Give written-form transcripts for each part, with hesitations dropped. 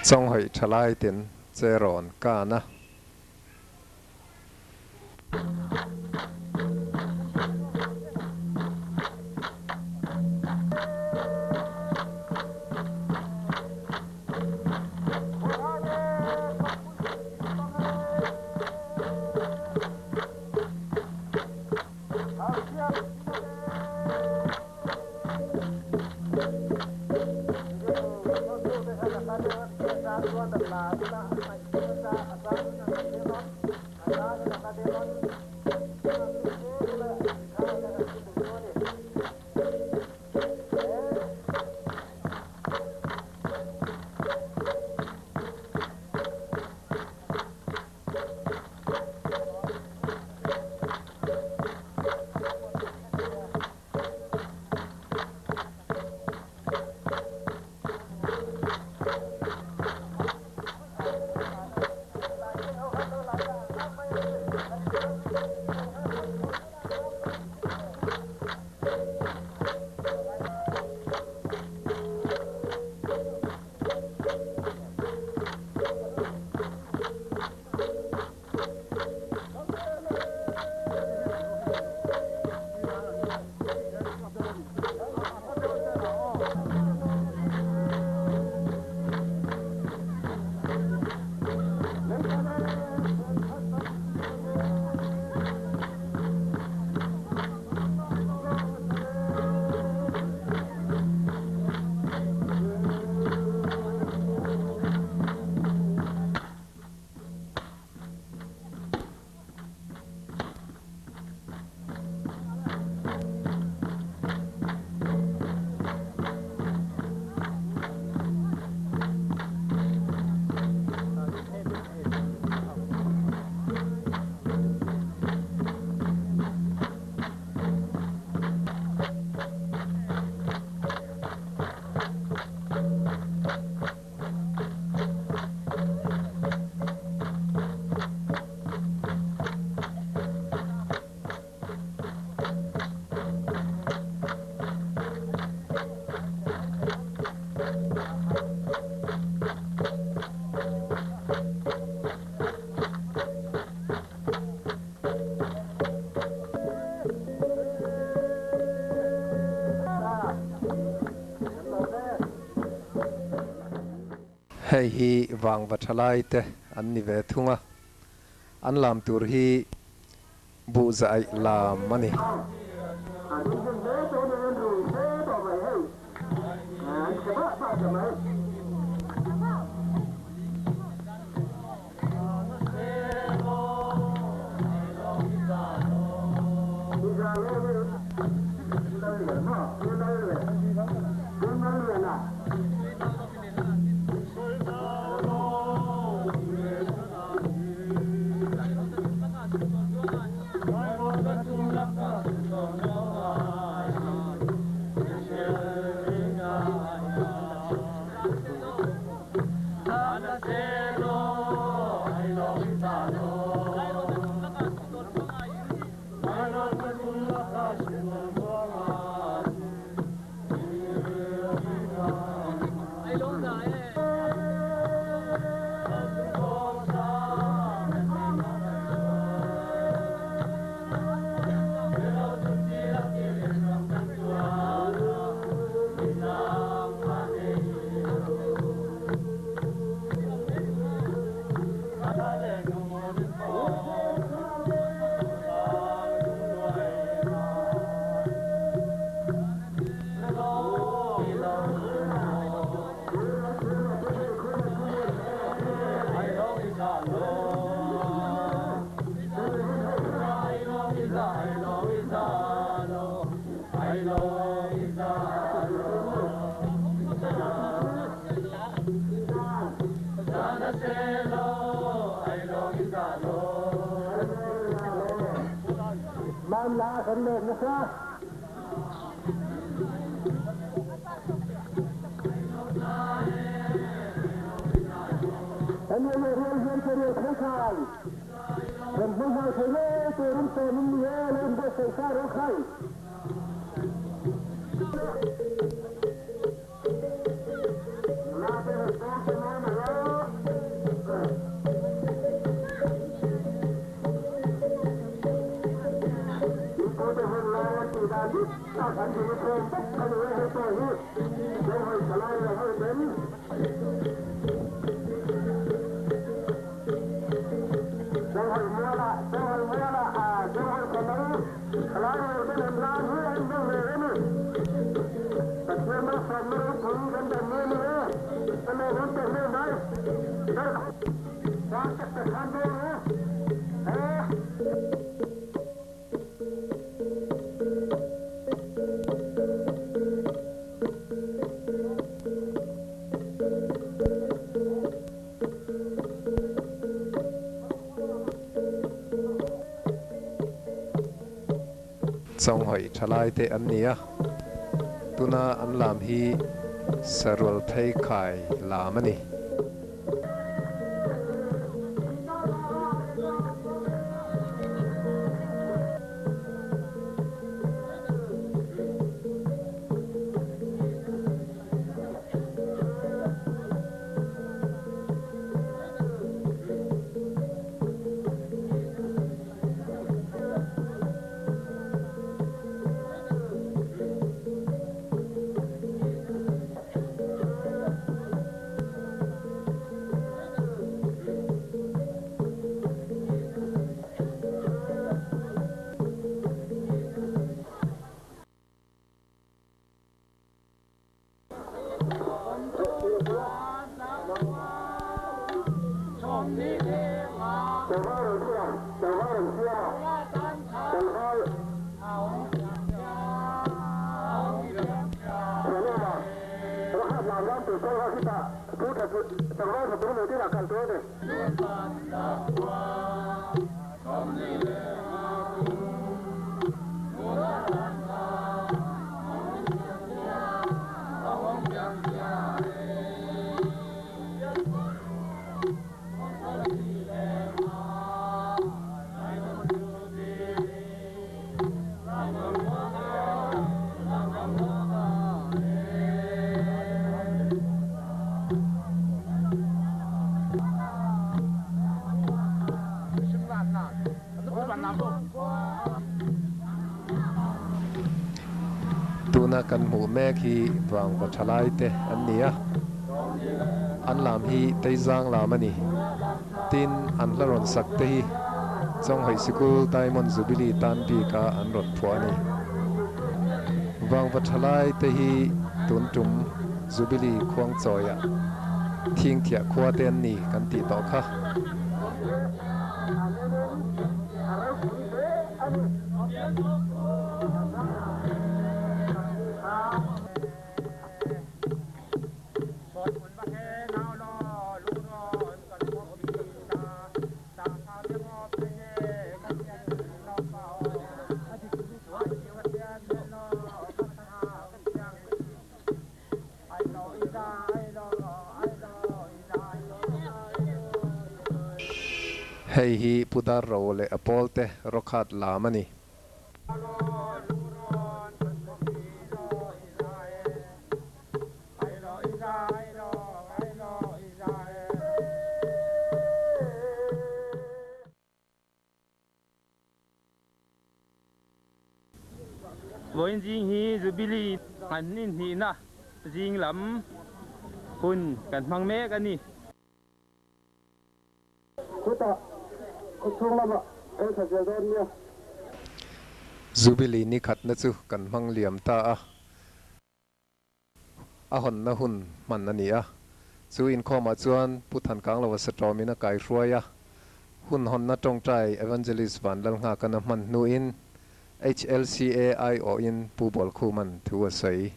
Chawnghawih thalai ten che rawn kan a. Hei hi vangva thalai te an ni ve thung a, an lam tur hi buhzaih lam a ni. Chawnghawi thalai te an ni a, tuna an lam hi Sarual Pheikhai lam a ni. Tuna kan hmuh mek hi vangva thalai te an ni a, an lam hi Teizang lam a ni. Tin, an hla rawn sak te hi Chawnghaih Sikul Diamond Jubilee tan bika an rawn phuah a ni. Vangva thalai te hi tun tum Jubilee khuangchawiah Thingthiah khua te an ni kan tih tawh kha. Hei hi Pu Darro leh a pawlte rawkhat lam a ni. Vawiin zing hi Jubilee an inhnihna zing lam hun kan hmang mek a ni. Chutah khawchhung lamah kan tha zel dawn nia. Jubilee ni khatna chu kan hmang liam ta a. A hawnna hun hman a ni a. Chu inkhawmah chuan Pu Thankangloa Satawmin a kaihruai a. Hun hawnna tawngtai Evangelist Vanlalnghakana hman hnuin HLCA aiawhin Pu Bawlkhuman thu a sawi.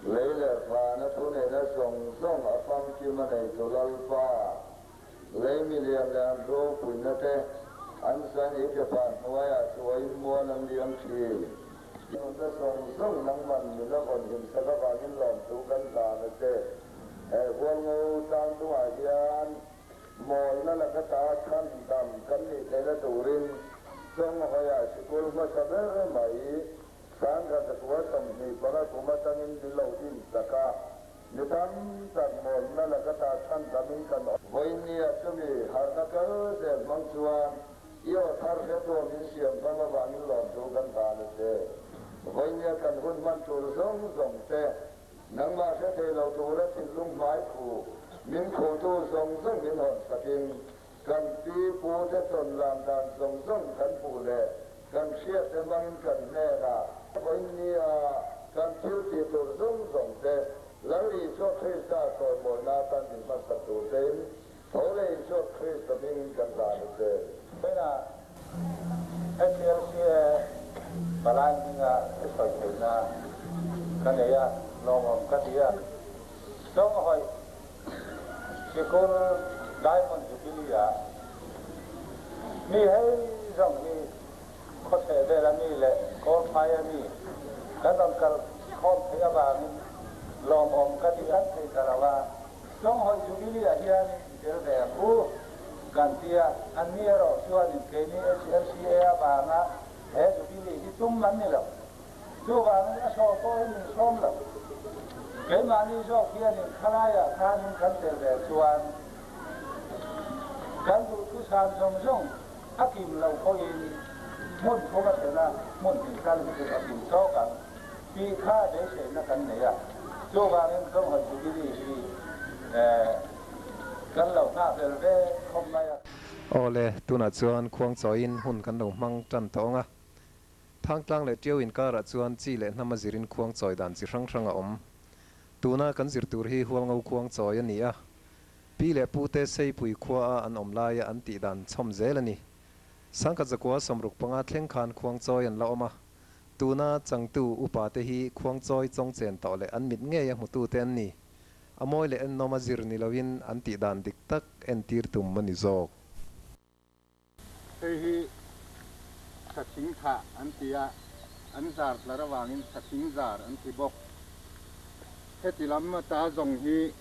Lei leh vana thuneihna zawng zawng a famkim a neitu Lalpa, lei milian leh an ropuina te, An zain i ke pa hnuaiah chuaiin mual an liam thin. I nunna zawng zawng nangman min a vawn himsak avangin lawmthu kan hlan a che. He Hualngo tlangdungah hian mawlna laka ta chhan dam kan nih theihna turin Chawnghawiah sikul hmasa ber mai 1925 kum atangin min lo dinsak a. Mi tam tak mawlna laka ta chhan damin kan awm. Vawiinnia chumi harhna kal zel hmang chuan i aw thar hretu min siam hlawm avangin lawmthu kan hlan a che. Vawiinnia kan hun hman tur zawng zawng te, nangmah hre thei lo tura thinlung hmai khu min khuhtu zawng zawng min hawn sakin kan pi pu te chawn lam dan zawng zawng kan hmuh leh kan hriat te hmangin kan hnenah vawiinnia kan thil tih tur zawng zawng te Lal Isua Krista chawimawina atan min hmasak tur tein tho leh Isua Krista hmingin kan hlan a che. Vawiinah HLCA palai hminga i sawi theihna ka nei a, lawmawm ka ti a. Chawnghawi Sikul Diamond Jubilee ah mi hei zawng hi khawchheh vela mi leh Kawlphaia mi kan rawn kal khawm theih avangin lawmawm ka ti kan thei ta lo a. Chawnghawi Jubilee ah hianin i tel ve ang u kan ti a, anni erawh chuanin keini HLCA avanga he Jubilee hi tum an ni lo. Chuvangin a sawm pawhin min sawm lo. Keimahni zawk hianin khalaiah khanin kan tel ve chuan kan duhthusam zawng zawng a kim lo pawhin hmun thum a thlen a, hmun hnih tal hi chu a kim tawk ang tih kha beiseina kan nei a. Chuvangin Chawnghawi Jubilee hi kan lo nghahhlel ve khawp mai a. Awle, tunah chuan khuangchawiin hun kan lo hmang tan tawh ang a. Thangtlang leh Tiau inkarah chuan chi leh hnam a zirin khuang chawi dan chi hrang hrang a awm. Tuna kan zir tur hi Hualngo khuang chawi a ni a. Pi leh Pu te Seipui khua a an awm laia an tih dan chhawm zel a ni. Sangkhat zakua 65 thleng khan khuang chawi an la awm a. Tuna changtu upa te hi khuang chawi chawng chen tawh leh an mit ngei a hmutu te an ni. A mawi leh ennawm a zir ni loin an tih dan dik tak entir tum a ni zawk. Hei hi Sathing thah an ti a, an zar tlar avangin Sathing zar an ti bawk. Heti lam ata zawng hi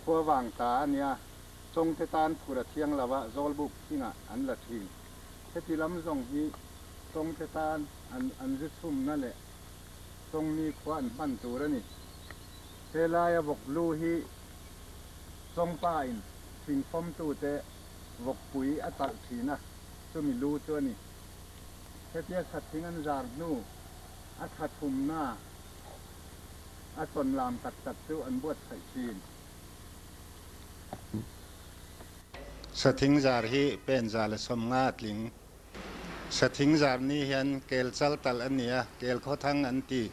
khua vang ta a nia, Chawngte tan phur a thiang lo a, Zawlbuk thingah an la thin. Heti lam zawng hi Chawngte tan an zu chhumna leh Chawngni khua an hman tur a ni. Helaia vawk lu hi Chawngpa in thingfawmtute vawkpui a talh thin a, chumi lu chu a ni. Hetia sathing an zar hnu a thla thumna a chawn lam tak tak chu an buatsaih thin. Sathing zar hi pen 150 a tling. Sathing zar ni hian kel chal talh a ni a, kel khawthang an ti.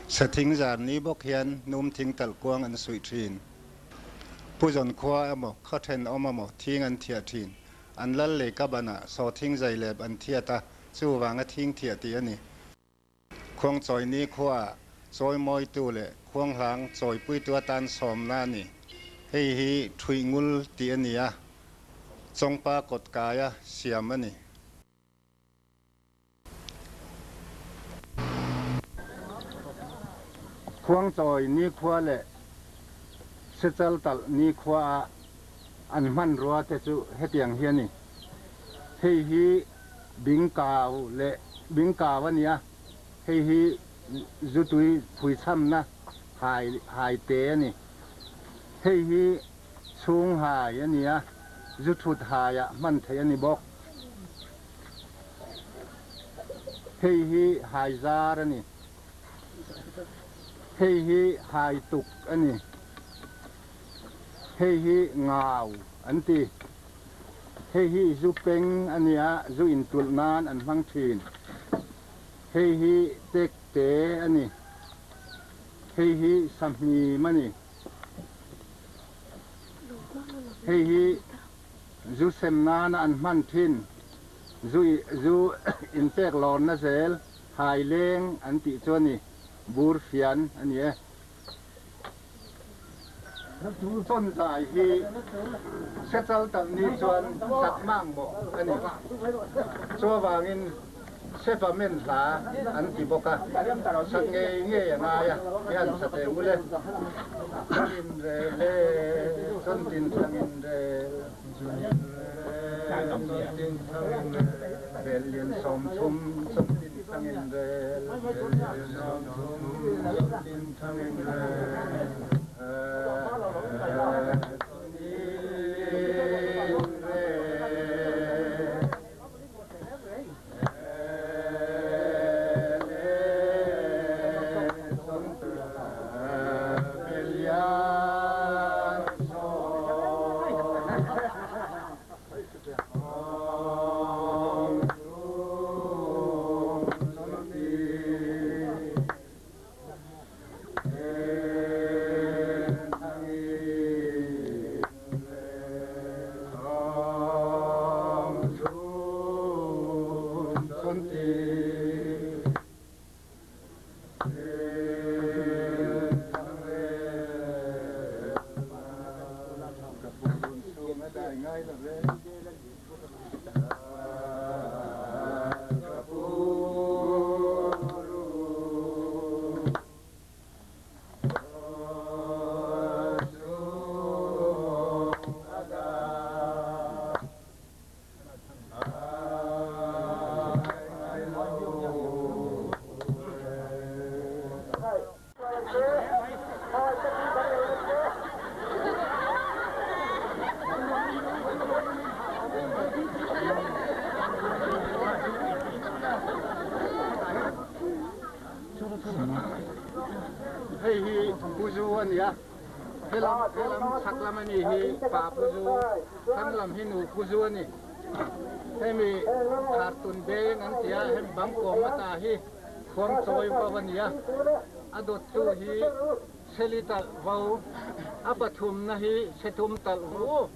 Sathing zar ni bawk hian num thing talh kuang an suih thin. Pu zawn khua emaw, khaw then awm emaw thing an thiah thin. An lal lei ka banah saw thing zai lep an thiat a, chuvanga thing thiah tih a ni. Khuangchawi ni khuaah chawimawitu leh khuanghlang chawipuitu atan sawmna a ni. Hei hi thuih ngul tih a ni a, Chawngpa kawt kaia siam a ni. Khuangchawi nikhua leh Sechal talh nikhuaah an hmanrua te chu hetiang hi a ni. Hei hi Bingkau leh Bingkau a nia, hei hi zutui phuichhamna hai hai te a ni. Hei hi chhung hai a nia, zu thut haiah hman theih a ni bawk. Hei hi hai zar a ni. Hei hi hai tuk a ni. Hei hi ngau an ti. Hei hi zu peng a nia, zu intulh nan an hmang thin. Hei hi tek te a ni. Hei hi sahmim a ni. Hei hi zu sem nana an hman thin, zu zu inpek lawrna zel, hai leng an tih chu a ni, bur fian a ni e. Chawn zai hi sechal talh ni chuan sak mang mawh a ni. Chuvangin Sepa men hla an ti bawk a, sak ngei ngei a ngai a, i han sa teh u le. Zun in rel e, chawn tin thang in rel, zun in rel, chawn tin thang in rel, bel lian sawmthum, chawn tin thang in rel, bel lian sawmthum, chawn tin thang in rel. Hei hi Puzu a ni a, helam helam chhak lam a ni hi Pa Puzu, thlang lam hi Nu Puzu a ni. Hemi Khartun beng an ti a, hemi bang kawm ata hi Khuangchawi vo a ni a, a dawttu hi Seli talh vo, a pathumna hi Sethum talh vo.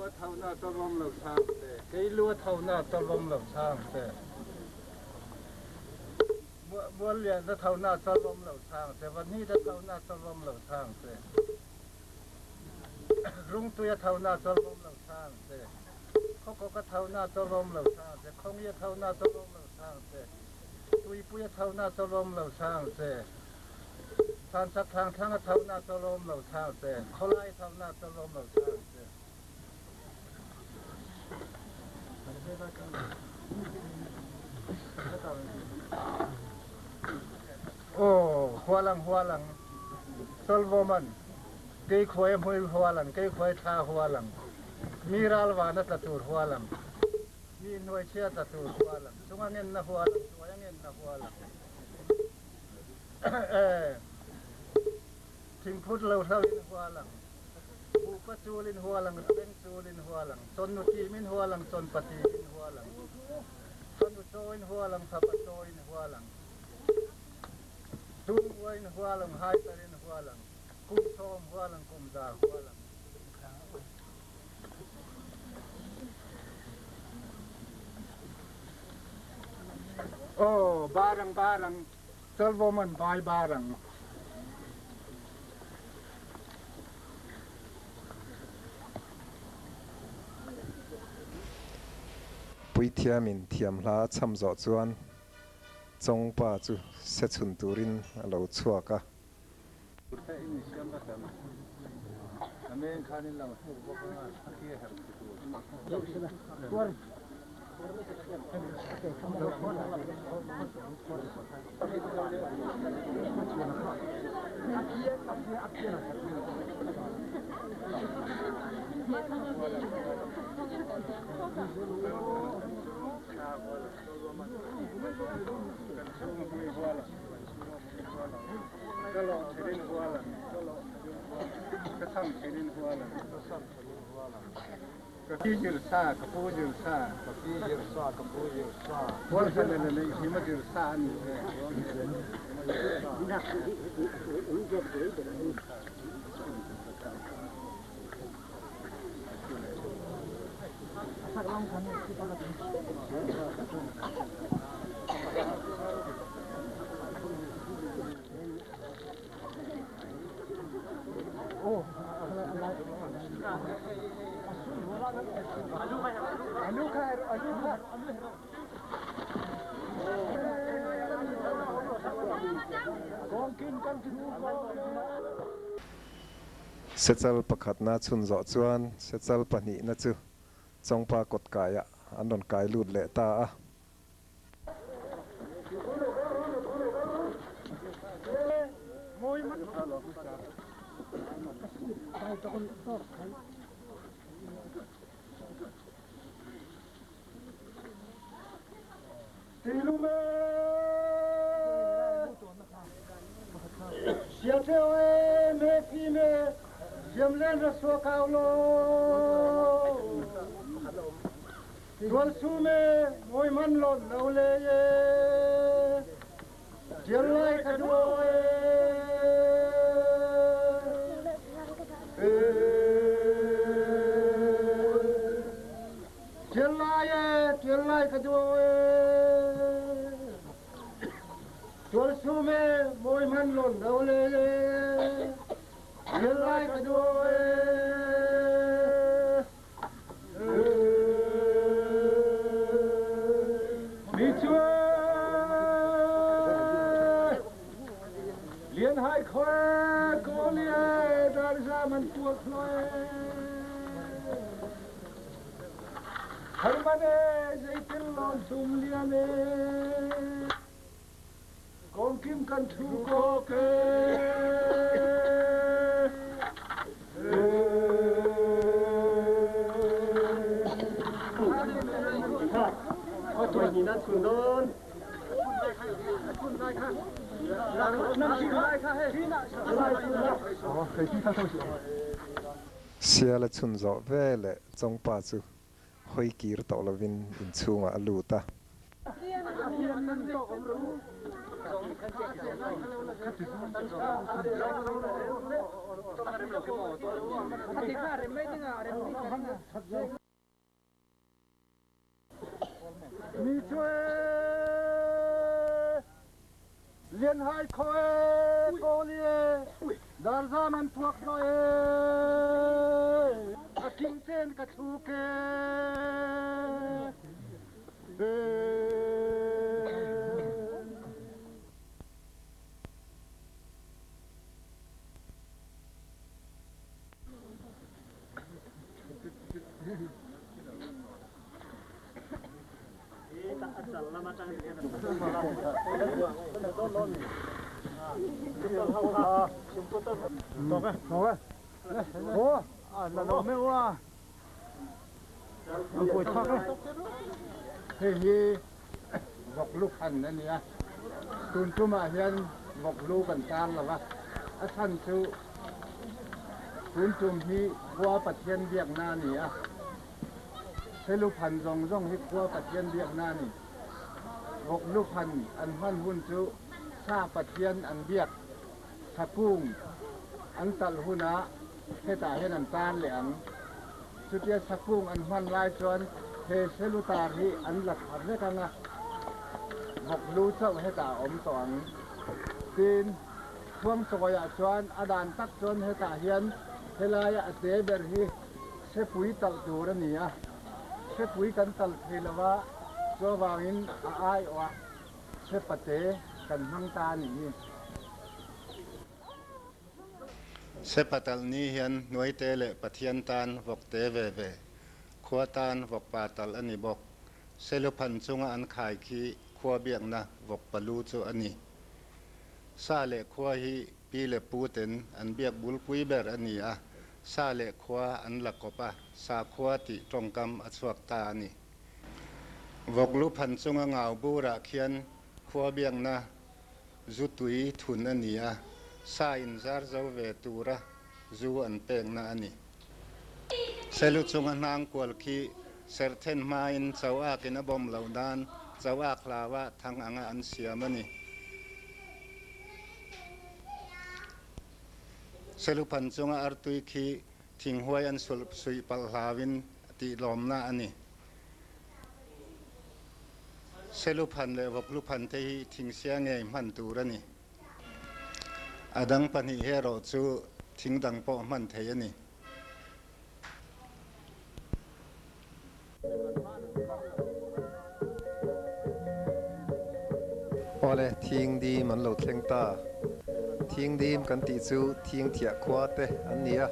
a tho na chawlawm lo chhang che. Kei lu a tho na chawlawm lo chhang che. Muallian a tho na chawlawm lo chhang che. Vanhnih a tho na chawlawm lo chhang che. Rungtui a tho na chawlawm lo chhang che. Khawkawk a tho na chawlawm lo chhang che. Khawngi a tho na chawlawm lo chhang che. Tuipui a tho na chawlawm lo chhang che. Thlanchak thlang thlang a tho na chawlawm lo chhang che. Khawlai tho na chawlawm lo chhang che. Aw, hualang hualang, Solvoman, kei khuai a hmui hualang, kei khuai thla hualang, mi ralvan a tla tur hualang, mi hnuaichhia tla tur hualang, chunga ngenna hualang, hnuaia ngenna hualang. Thingphut lo hlo in hualang, buhpa cul in hualang, beng cul in hualang, chonnu tim in hualang, chonpa tim in hualang, fanu caw in hualang, fapa caw in hualang, tungua in hualang, haitar in hualang, kum sawm hualang, kum za hualang. Aw, barang barang, Chalvom an bai barang. Puithiamin thiam hla a cham zawh chuan Chawngpa chu se chhun turin a lo chhuak a. Ka lawh thin in hual ang. Ka sam thin in hual ang. Ka pi zir sa, ka pu zir sa. Ka pi zir sa, ka pu zir sa. Hual sa le le hi ma zir sa ani e. Sechal pakhatna chhun zawh chuan sechal pahnihna chu Chawngpa kawt kaiah an rawn kai lut leh ta a. Siala chhun zawh ve leh Chawngpa chu hawi kir tawh lovin inchhungah a lut a. Mi chu e Lianhai khaw e Kawli e Darzam an puak hnawh e A king chen ka thluk e Hei hi vawk lu khan a ni a, tun tumah hian vawk lu kan tar lo va, a chhan chu tun tum hi khua Pathian biakna a ni a, Selu phan zawng zawng hi khua Pathian biakna a ni. Vawk lu phan an hman hun chu sa Pathian an biak sakung an talh hunah hetah hian an tar leh ang. Chutia sakung an hman lai chuan he selu tar hi an la thla vek ang a, vawk lu chauh hetah a awm tawh ang. Tin, Khuangchawiah chuan a dan tak chuan hetah hian helaia a te ber hi Sepui talh tur a ni a, sepui kan talh thei lo va, chuvangin a aiawhah sepate kan hmang ta a nih hi. Sepa talh ni hian hnuaite leh Pathian tan vawkte ve ve, khua tan vawkpa talh a ni bawk. Seluphan chunga an khai khi khua biakna vawkpa lu chu a ni. Sa leh khua hi Pi leh pu ten an biak bulpui ber a ni a, sa leh khua an la kawp a, sakhua tih tawngkam a chhuak ta a ni. Vawk lu phan chunga ngau burah khian khua biakna zu tui thun a ni a, sa inzar zo ve tura zu an pekna a ni. Selu chunga hnang kual khi serthen hmain cho akin a bawm loh nan cho ak hlaua thang anga an siam a ni. Selu phan chunga artui khi thinghuai an sulh suih palh hlauin tih lawmna a ni. Selu phan leh vawklu phan te hi thingsia ngei hman tur a ni. A dang pahnih hi erawh chu thing dang pawh hman thei a ni. Awle, thing dim an lo thleng ta. Thing dim kan tih chu thing thiah khua te an ni a.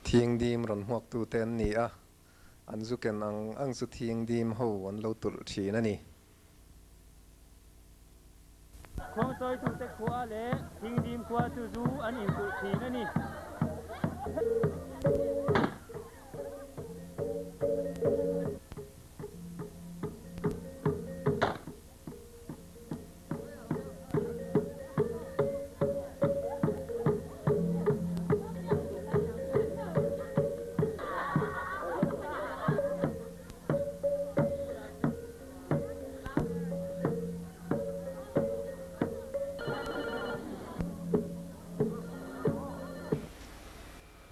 Thing dim rawn hmuaktute an ni a, an zu ken ang ang chu thing dim ho an lo tulh thin a ni. Khuangchawitute khua leh thing dim khua chu zu an intulh thin a ni.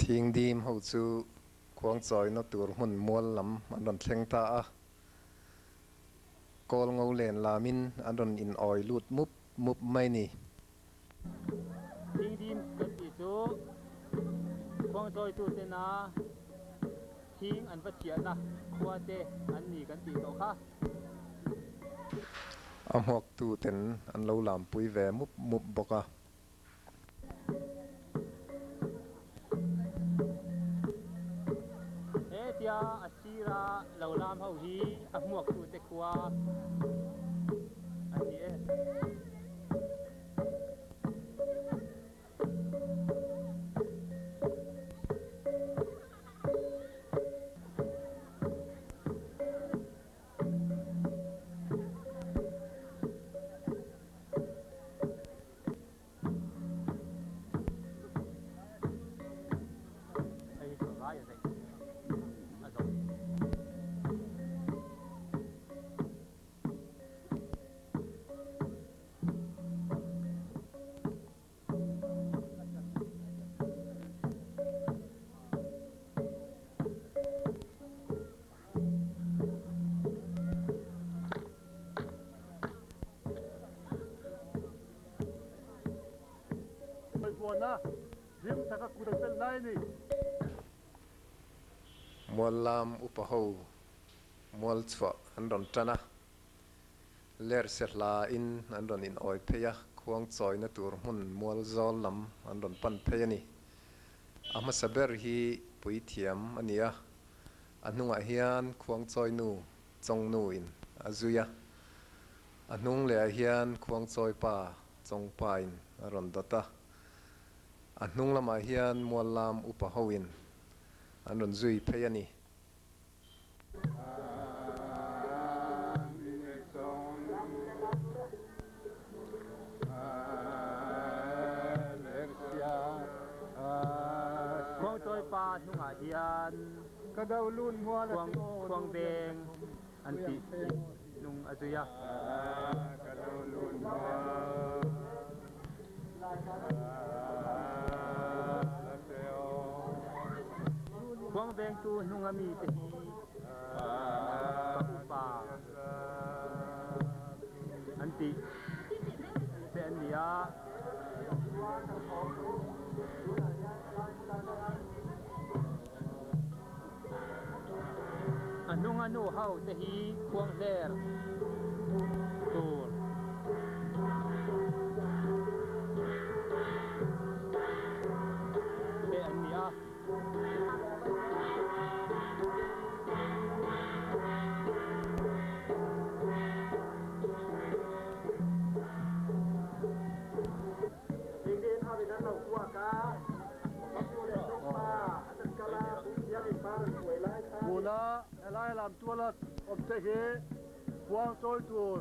Thingdim ho chu Khuangchawina tur hmun mual lam an rawn thleng ta a. Kawl ngo len lamin an rawn in awi lut mup mup mai ni. Thingdim kan tih chu Khuangchawitu tena thing an va thiahna khua te an ni kan tih tawh kha. A hmuaktu ten an lo lampui ve mup mup bawk a. He tia a sira lo lam ho hi a hmuaktute khua an ni e. vuan a, hlim taka kut an pelh lai a ni. Mual lam upa ho mual chhuah an rawn tan a, ler se hla in an rawn in awi phei a, khuang chawina tur hmun mual zawl lam an rawn pan phei a ni. A hmasa ber hi puithiam a ni a, a hnungah hian khuangchawi nu Chawngnu in a zui a, a hnung leh ah hian khuangchawi pa Chawngpa in a rawn dawt a, a hnung lamah hian mual lam upa ho in an rawn zui phei a ni. Khuangchawi pa hnungah hian khuang veng an tih hnung a zui a. Khuang vengtu hnunga mite hi ka upa an tih te an ni a. A hnunga nu ho te hi khuang hler tur. Te an ni a. Tuna helai lam tuala awmte hi khuang chawi tur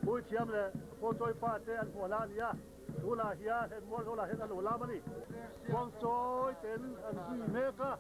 puithiam leh khuang chawi pa te an hmuh la a ni a. Tunah hian he mual zawlah hian a lo lam a ni. Khuang chawi ten an zui mek a.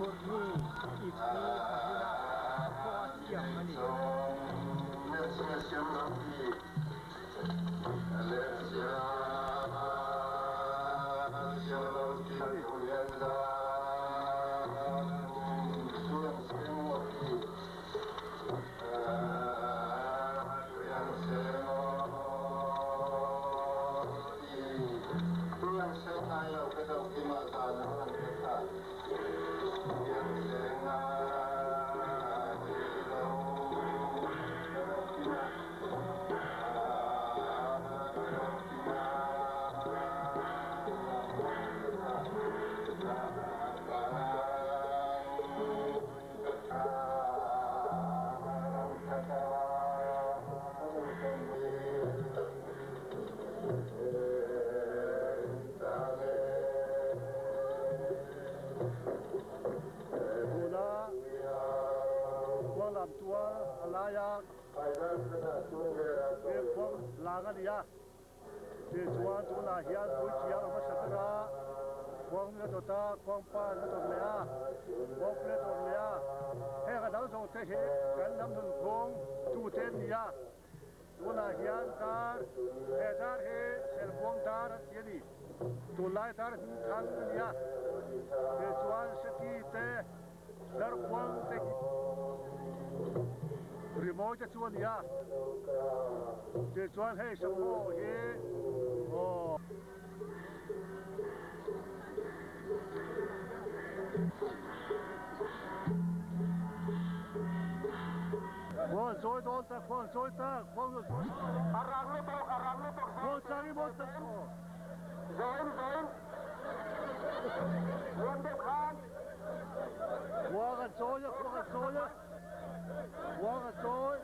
Phurhmi ip hi a hmun a, khaw a siam a ni. Tuna khuang lam tual a lai a, he khuang lang a ni a. Tichuan tunah hian puithiam a hmasa ber a, khuang nula dawt a, khuang pa nula dawt leh a, khuang pule dawt leh a. Heng a dang zawng te hi kan lam nun phung tute an ni a. Tunah hian dar, he dar hi Selkuang dar an ti a ni. Tunlai dar hming thang a ni a. Tichuan Seki te, Darkhuang te hi rimawi te chu a ni a. Tichuan hei Sapho hi aw. Khuang chawi dawn ta, khuang chawi ta, khuang khuang chang i mawn ta aw. Khua kan chawi a, khua kan chawi a, khua kan chawi.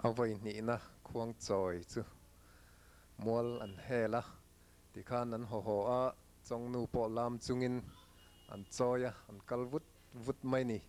A vawi hnihna khuang chawi chu mual an hel a, tikhan an haw haw a, chawngnu pawh lam chungin an chawi a, an kal vut vut mai ni.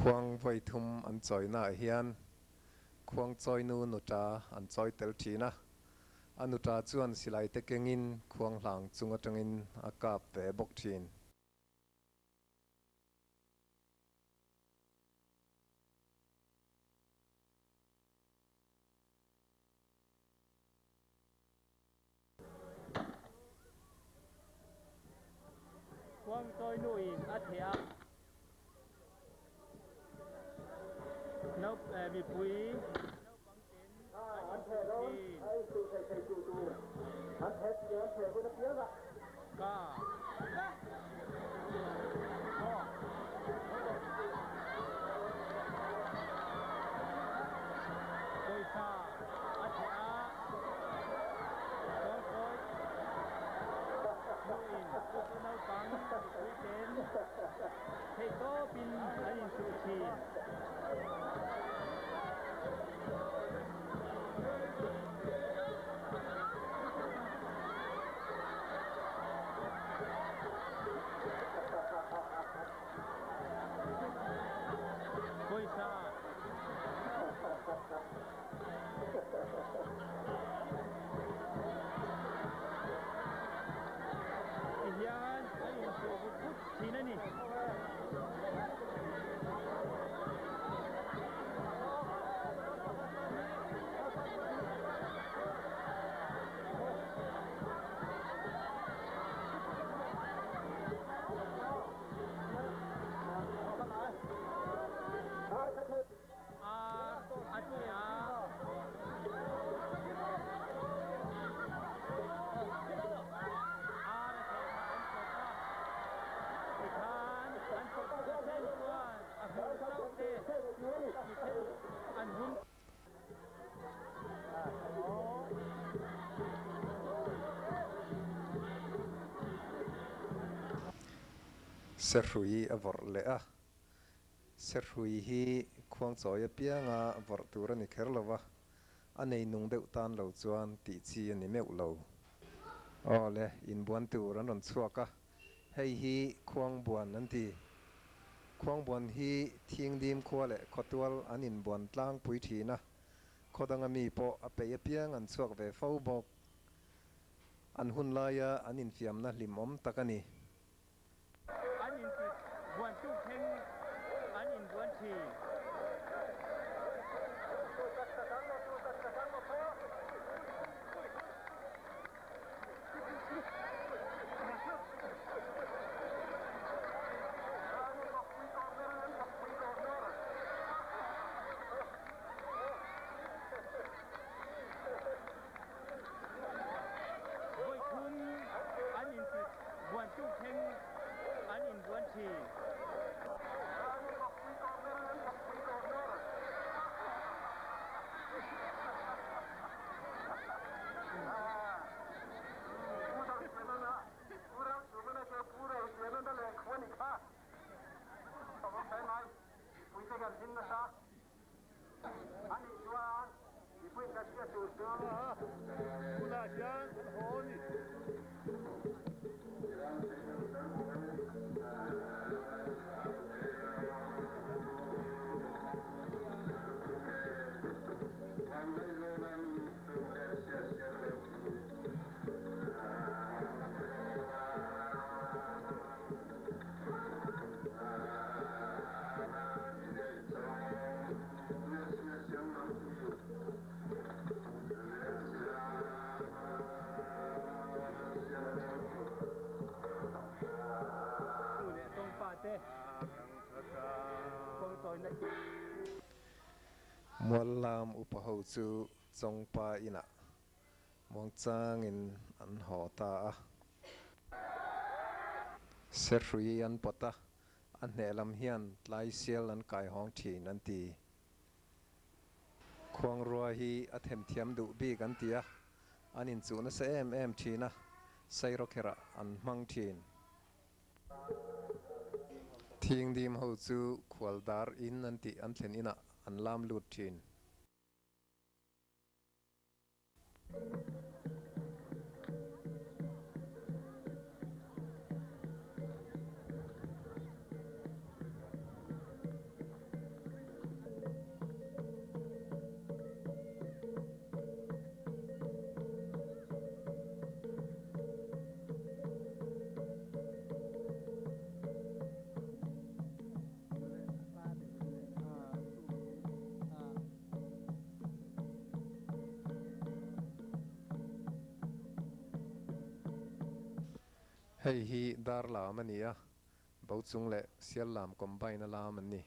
Khuang vawi thum an chawina ah hian khuang chawinu nuta an chawi tel thin a, a nuta chuan silai te kengin khuang hlang chung atangin a kap ve bawk thin. Khuang chawi nuin a theh a. Nau mipui naupang ten an inchung thin. Ka Pawisa a theh a, Chawngkawt hnuin chu naupang mipui ten theihtawpin an inchuh thin. Pawisa. Ti hian an inchuh vut vut thin a ni. Ar a ti a. Ar a theh kha an pawt a, tikhan an pawt a then chuan a hmur chauh te mi then an hum. Serhrui a vawrh leh a, Serhrui hi khuangchawi apianga vawrh tur a ni kher lo va, a nei nung deuh tan lo chuan tih chi a ni meuh lo. Aw le, inbuan tur an rawn chhuak a, hei hi khuangbuan an ti. Khuangbuan hi Thingdim khua leh khawtual an inbuan tlangpui thin a, khaw danga mi pawh a peih apiang an chhuak ve fo bawk. An hun laia an infiamna hlimawm tak a ni. An inti buan tuk thleng an inbuan thin. Vawi thum an inti buan tuk thleng an inbuan thin. Nu leh tawngpa te kawngchawina. Muallam upa ho chu Chawngpa inah muangchangin an haw ta a. Serhrui an pawt a, A hneh lam hian tlai sial an kai hawng thin an ti. Khuangrua hi a themthiam duh bik an ti a, an inchuh nasa em em thin a, sairawkherah an hmang thin. Thingdim ho chu khual dar in an tih an thlen inah an lam lut thin. Hei hi dar lam a ni a, bo chung leh sial lam combine a lam an ni.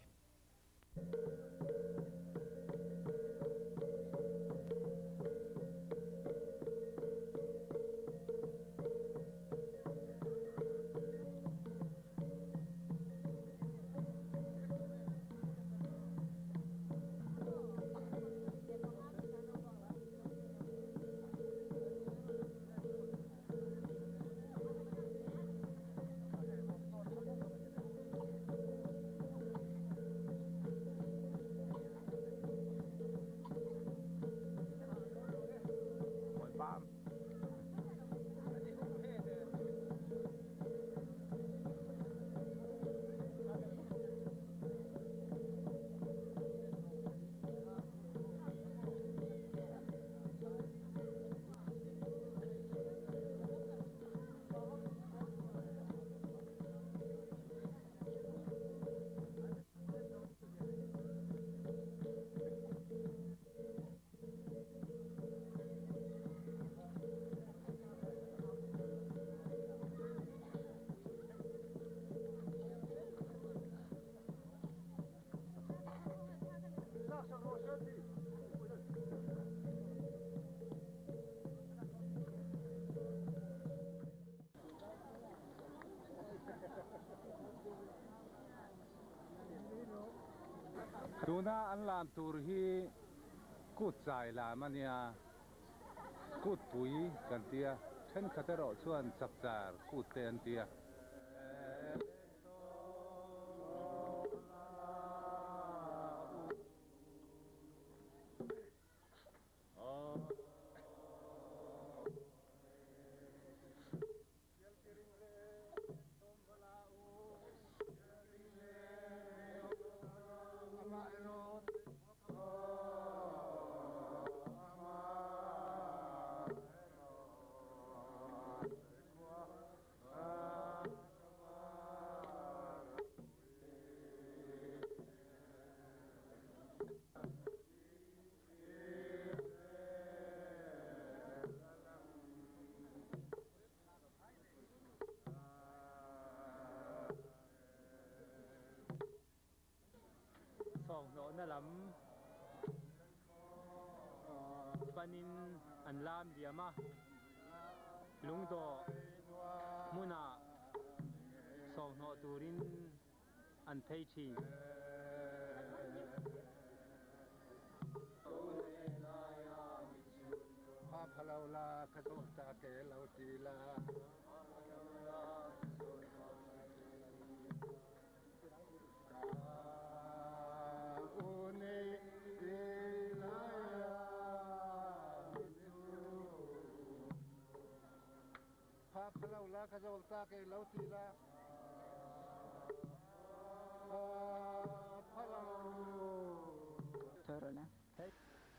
Tuna an lam tur hi kut chai lam a nia, kut pui kan tia, thenkhat erawh chuan chapchar kut te an tia. Sawnghnawhna lam panin an lam liam a, lungdawh hmunah sawnghnawh turin an phei thin.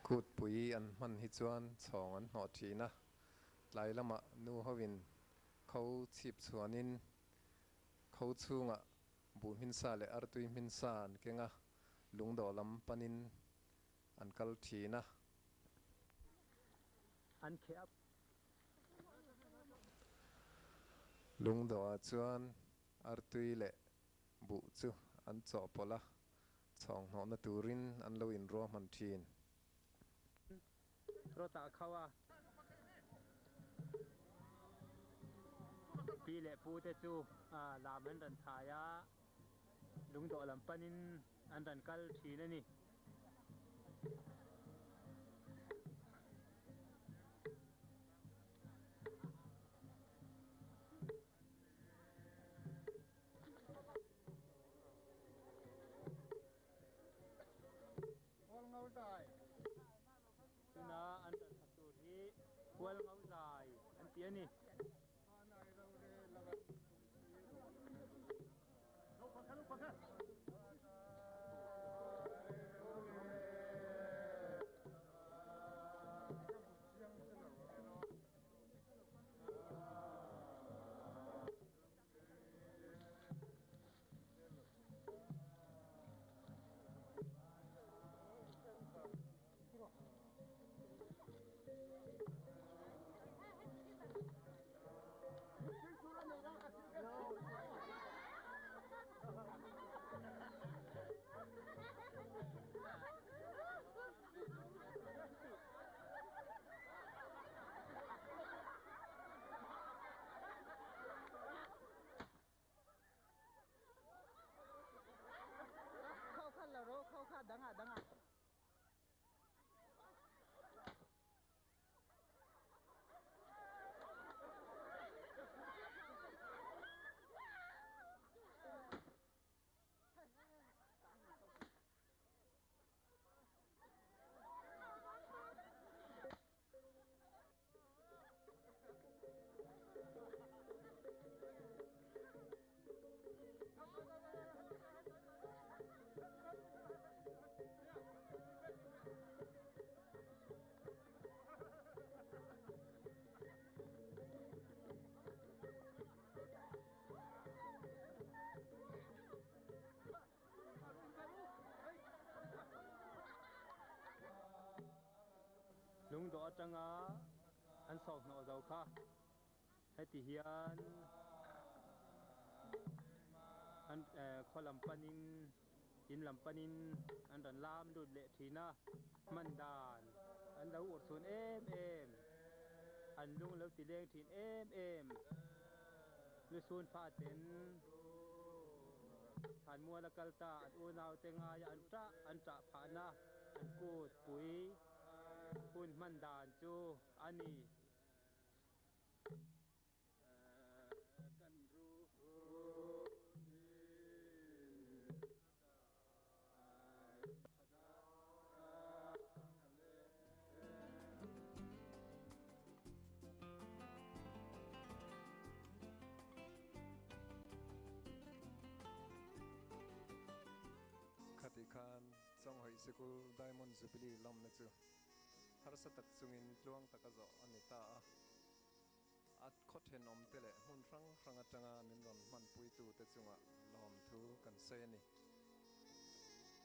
Kutpui an hman hi chuan chhawng an hnawh thin a, tlai lamah nu hovin kho chhip chhuanin kho chhungah buh hminsa leh artui hminsa an keng a, lungdawh lam panin an kal thin a. An kheh a. Lungdawhah chuan artui leh buh chu an chawhpawlh a, chhawng hnawhna turin an lo inruahman thin. Rawtah kho a. Pi leh pu te chu lam an rawn thai a, lungdawh lam panin an rawn kal thin a ni. Tuna an rawn sak tur hi Hualngo zai an ti a ni. Lungdawh atanga an sawhhnawh zo kha heti hian an khaw lam panin. In lam panin an rawn lam lut leh thin a, hman dan an lo urhsun em em, an lung lo ti leng thin em em. Lusun faten Thlanmual a kal ta an unaute ngaia an ṭah an ṭah phahna an kut pui hun hman dan chu a ni. Khati khan Chawnghawih Sikul Diamond Jubilee lawmna chu harsa tak chungin tluang taka zawh a ni ta a. A khaw thenawmte leh hmun hrang hrang atanga min rawn hmanpuitute chungah lawmthu kan sawi a ni.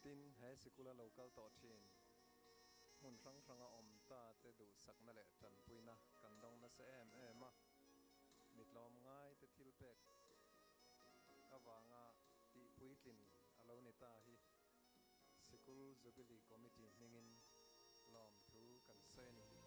Tin, he sikula lo kal tawh thin hmun hrang hranga awm ta te duhsakna leh tanpuina kan dawng nasa em em a. Mitlawm ngaite thil pek avanga tihpuitlin a lo ni ta hi Sikul Jubilee Committee hmingin lawmthu kan sawi a ni.